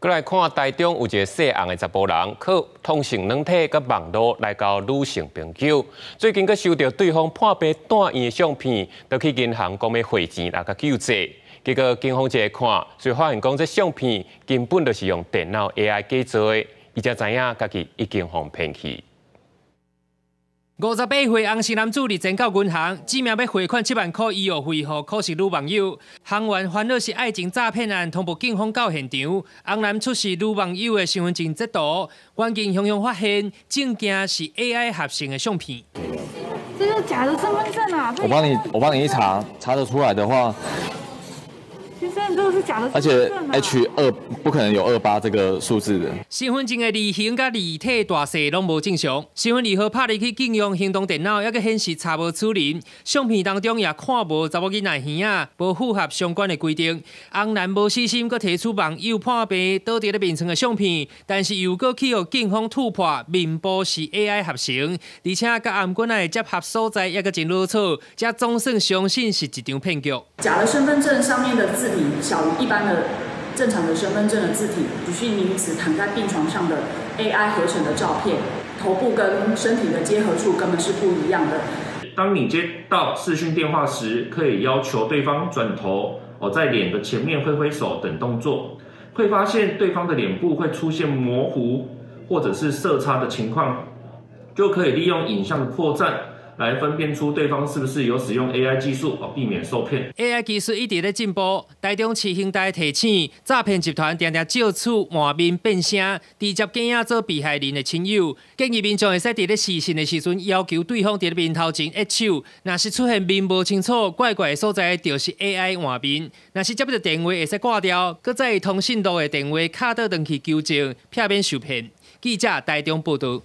閣來看台中有一个姓洪的查埔人，靠通訊軟體佮網路來交女性朋友。最近閣收著對方破病蹛院的相片，就去銀行講欲匯錢來共救濟。結果警方一看，就發現講這相片根本就是用電腦 AI 假做的，伊才知影家己已經予騙去。58歲洪姓男子日前到銀行，指名欲匯款7萬箍醫藥費予可是女網友。行員煩惱是愛情詐騙案，通報警方到現場。洪男出示女網友的身份證截圖，關鍵雄雄發現證件是 AI 合成的相片。這是假的身份證啊！我幫你一查，查得出來的話。先生，這個是假的。而且 H 二不可能有28這個數字的。身份證的字形佮字體大細攏無正常。身份證號拍入去警用行動電腦，猶閣顯示查無此人。相片當中也看無查某囡仔耳仔，無符合相關的規定。洪男無死心，閣提出網友破病倒佇咧眠床的相片，但是又閣去予警方突破面部是 AI 合成，而且佮頷頸仔的接合所在猶閣真老錯，才總算相信是一場騙局。假的身份證上面的字體小於一般的正常的身份證的字體，女性女子躺在病床上的 AI 合成的照片，頭部跟身體的結合處根本是不一樣的。當你接到視訊電話時，可以要求對方轉頭，哦，在臉的前面揮揮手等動作，會發現對方的臉部會出現模糊或者是色差的情況，就可以利用影像的破綻，來分辨出對方是不是有使用 AI 技術，避免受騙。 AI 技術一直咧進步，台中市刑大提醒，詐騙集團定定借此換面變聲，直接假做被害人的親友，建議民眾會使佇咧視訊的時陣要求對方佇咧面頭前握手，若是出現面無清楚、怪怪的所在，就是 AI 換面。若是接著電話會使掛掉，閣再通訊錄的電話敲倒轉去求證，避免受騙。記者台中報導。